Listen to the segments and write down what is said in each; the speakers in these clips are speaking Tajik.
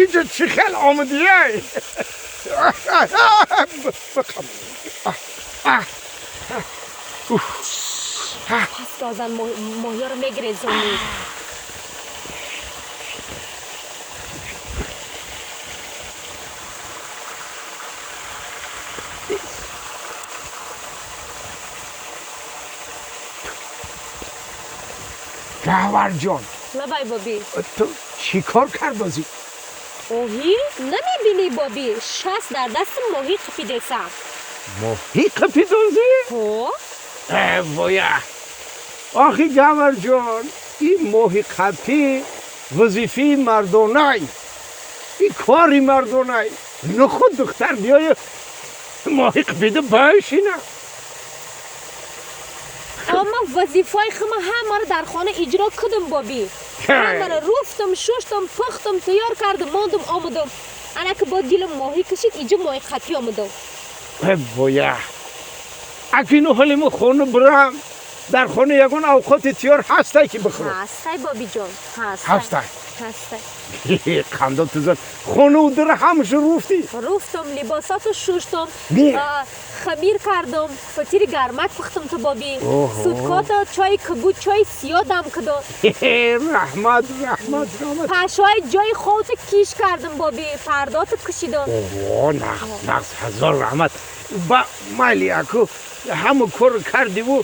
Инҷо чӣ хел омадӣ? Пас дозан моҳиёро мегирезонӣ. Гавҳарҷон. Лабай, боби. Ту чӣ кор кардозӣ? Оҳӣ, намебинӣ, боби, шаст дар дасти моҳӣ қипидесам. Моҳӣ қипидозӣ? Ҳо. Воя, охи Гавҳарҷон, ин моҳи қапӣ вазифаи мардонай, ин кори мардонай. Нухуд духтар биёю моҳи қипида бишина. Амма вазифаи хума ҳамаро дар хона иҷро кудум, боби. Ҳамаро руфтум, шуштум, пухтум, тайёр кардум, мондум, омадум. Ана ки бо дилам моҳӣ кашид, иҷо моҳи қапӣ омадум. Воя, акину ҳоли мо хона бирам, дар хона ягон авқоти тиёр ҳастай, ки бихӯрам? Ҳастай, бобиҷон, ҳастай. Ҳастай? Ҳастай. Қандо тузан, хона дара ҳамаша руфтӣ? Руфтум, либосото шуштум. Не. Хамир кардум, фатири гармак пухтум ту, боби. Оҳо. Суткото чойи кабуд, чойи сиё дам кудум. Раҳмат, раҳмат, раҳмат. Пашои ҷои ховто киш кардум, боби, пардото кушидум. О, нағз, нағз, ҳазор раҳмат. Ба майли, аку ҳама кор кардиву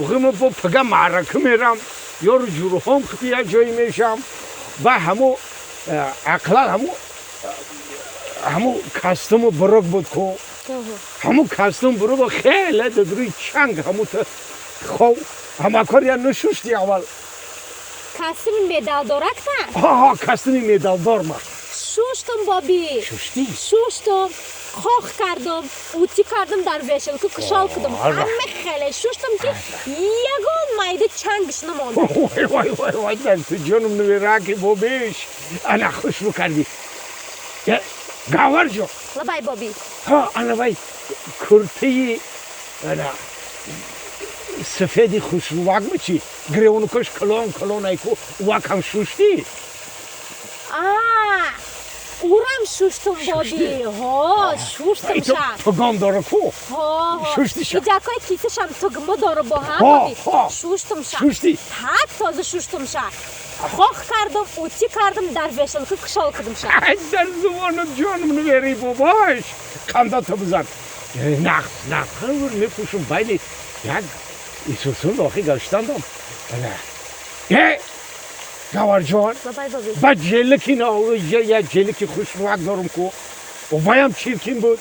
ғима, бо пага маърака мерам, ёру ҷуруҳом хити як ҷое мешам. Ба ҳамо ақлан ҳамо костюму брюк буд ку, ҳамо костюм брюк хеле дадруи чанг, ҳамо та хов ҳама кор я нушушти аввал. Костюми медалдоракта? Ҳа, костюми медалдор ма. Шуштум, боби. Шуштӣ? Шуштум, қоқ кардум, утӣ кардум, дар вешалка кушол кудум. Ҳама хеле шуштум, ки ягон майда чангш намонд. Вой, вой, вой, вой, дар ту ҷоном намераки, бобиш. Ана, хушрӯ кардӣ, Гавҳарҷон. Лабай, боби. Ҳа, ана вай куртаи ана сафеди хушрӯвак мичи, гревонукаш калон калон айку, вакам шуштӣ? Урам шуштум, боби, ҳо, шуштумша. Тугон дора ку. Шуштиша? Иҷакои кисашам тугмо дора бо ҳам, боби, шуштумша. Шуштӣ? Ҳат тоза шуштумша, қоқ кардум, утӣ кардум, дар вешалка кушол кудумша. Дар зубону ҷоном намери, бобош, қандато бизан. Нағз, нағз, ҳамур мепӯшум. Байни як исусун охи гаштандам. Э, Гавҳарҷон, ба ҷелики як ҷелики хушрӯак дорум ку, ваям чиркин буд.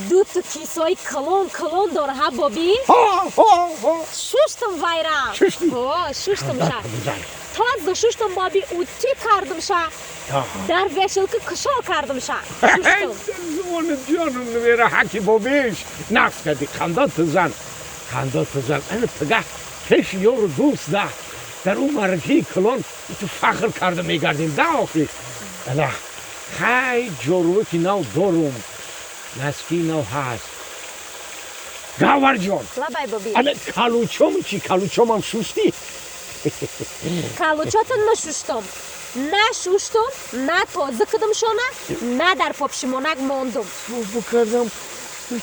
Дуту кисои калон калон дора ҳа, боби? Шуштум вайрам. Шуштӣ? Ҳо, шуштумша, тоза шуштум, боби, утӣ кардумша, дар вешалка кушол кардумша, шуштум. Зубони ҷоном намера, ҳаки бобиш, нағз кардӣ, қандо тузан, қандо тузан. Ана пагаҳ пеши ёру дӯст да дар ӯ маъракаи калон ту фахр карда мегардем да. Охи, ана хай, ҷоруваки нав дорум, носки нав ҳаст, Гавҳарҷон. Лабай, боби. Ана калучом чи, калучомам шуштӣ? Калучото нашуштум, нашуштум, на тоза кудумшона, на дар попшимонак мондум. Букардам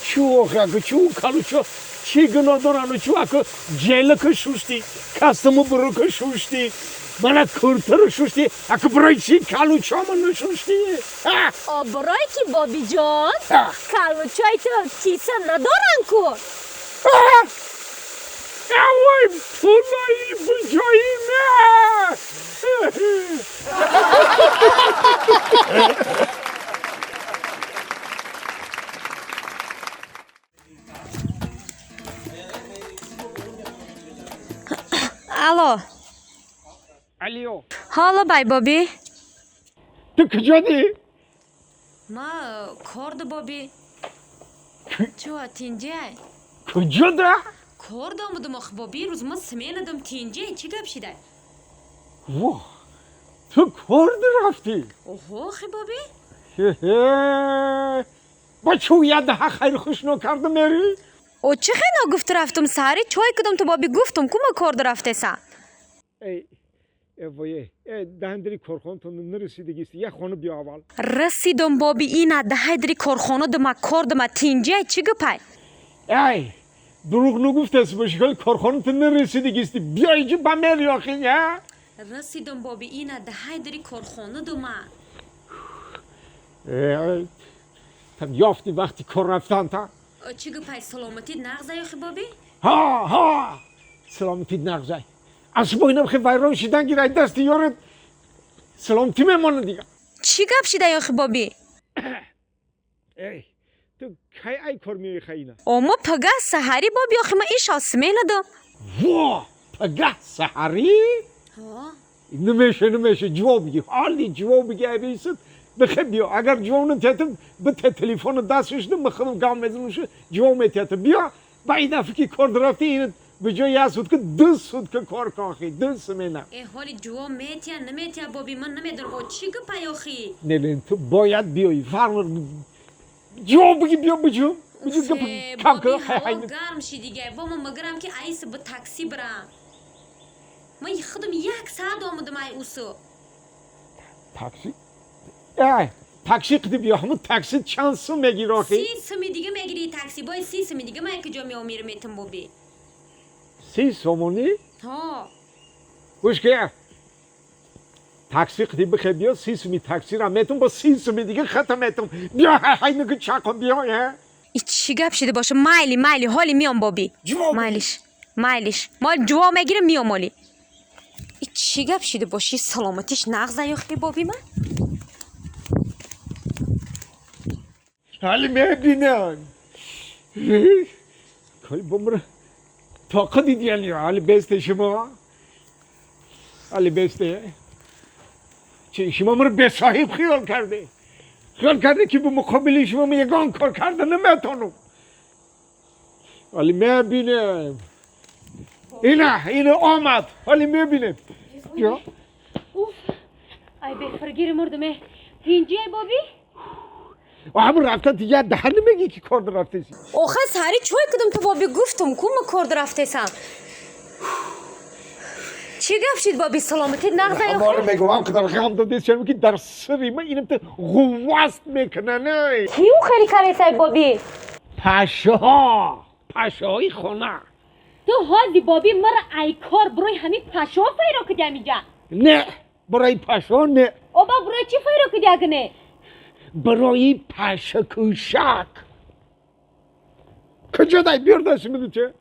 чӯ, охи, аку чӯ калучо чӣ гуноҳ дорану? Чӯ, аку ҷелака шуштӣ, костюму брюка шуштӣ, мана куртаро шуштӣ, аку барои чӣ калучома нашуштӣ? Оброй ки, бобиҷон, калучои ту киса надоран ку. Вой, пулои буҷои ме! Алло. Алло. Ҳо, лабай, боби. Ту куҷодӣ? Ма корду, боби. Чӯ, тинҷай? Куҷода? Кор домудум ох, боби, рӯз ма сменадум. Тинҷай, чӣ гап шидай? Во, ту корду рафтӣ? Оҳо, хи, боби. Ба чӯ ядаҳа хайру хушно карда мерӣ? О, чӣ хел ногуфту рафтум? Саҳари чой кудум ту, боби, гуфтум ку, ма корду рафтеса. وای دهندری کارخانه تو نرسیدگی است، یه خانه بیا اول. رسیدم بابی، اینا دهندری کارخانه دم کار دم تینجه چی گپای؟ ای دروغ نگفته است باشی که کارخانه تو نرسیدگی است، بیا اینجا با من آخه. رسیدم بابی، اینا دهندری کارخانه دم. تا یافتی وقتی کار رفتن تا؟ چی گپای سلامتی نغزه آخه بابی؟ ها ها سلامتی نغزه. از با اینم خیلی ویران شدن گیره دست یارت سلامتی میمانه دیگه. چی گپ شده آخه بابی؟ ای تو کی ای کار میای خیلی؟ اما پگه سحری بابی آخه من ایش آسمه ندم. وا پگه سحری؟ ها نمیشه نمیشه جواب بگی، حالی جواب بگی ای بخیر بیا، اگر جواب نتیتم به تلفن دستش نم بخوام گام میزنمش جواب میتیتم بیا. با این دفعه که کار رفتی این به جای یه سود که دو سود که کار کاخی دو سمینه. ای حالی جواب میتیا نمیتیا بابی من نمیدونم او چی گپای آخی؟ نه نه تو باید بیایی فرق جواب بگی بیا بجو بجو گپ کم بابی که هوا گرم شی دیگه با من مگرم که ایس به تاکسی برم. من خودم یک ساعت آمدم ای اوسو. تاکسی؟ ای تاکسی قدی بیا، همون تاکسی چند سو میگیری آخی؟ 30 سومی دیگه میگیری تاکسی بای 30 سومی دیگه من کجا میام میرم میتم بابی؟ 30 سومونی؟ ها گوش که تاکسی قدی بخیر بیا 30 سومی تاکسی را میتم با 30 سومی دیگه ختم میتم بیا های نگو چاکم بیا. ای چی گپ شده باشه؟ مایلی مایلی حالی میام بابی. مایلیش مایلیش مال جواب میگیرم میام مالی. ای چی گپ شده باشی سلامتیش نغزه یاختی بابی من؟ حالی میبینم کلی بمره طاقت دیدی یعنی حالی بسته شما حالی بسته چه شما مرا به صاحب خیال کرده، خیال کرده که به مقابل شما یگان کار کرده نمیتونم. حالی میبینم اینه اینه آمد حالی میبینم. یا ای بفرگیر مردمه اینجا بابی؟ همون رفتن دیگه دهن نمیگی که کار رفته سی. آخه سری چای کدم تو بابی گفتم کو ما کار رفته سم. چی گپ شد بابی سلامتی نغزه آخه؟ آخه؟ میگم هم قدر غم داده چرا که در سری من اینم تو غواست میکنه. نه کیو خیلی کاری سای بابی؟ پشه ها پشه های خانه. تو حالی بابی مرا ای کار برای همین پشه ها فیرا کدی اینجا؟ نه برای پشه ها نه. اوبا برای چی فیرا کدی اگه نه؟ برای پشه کوشک. کجا دای بیار داشت میدو چه؟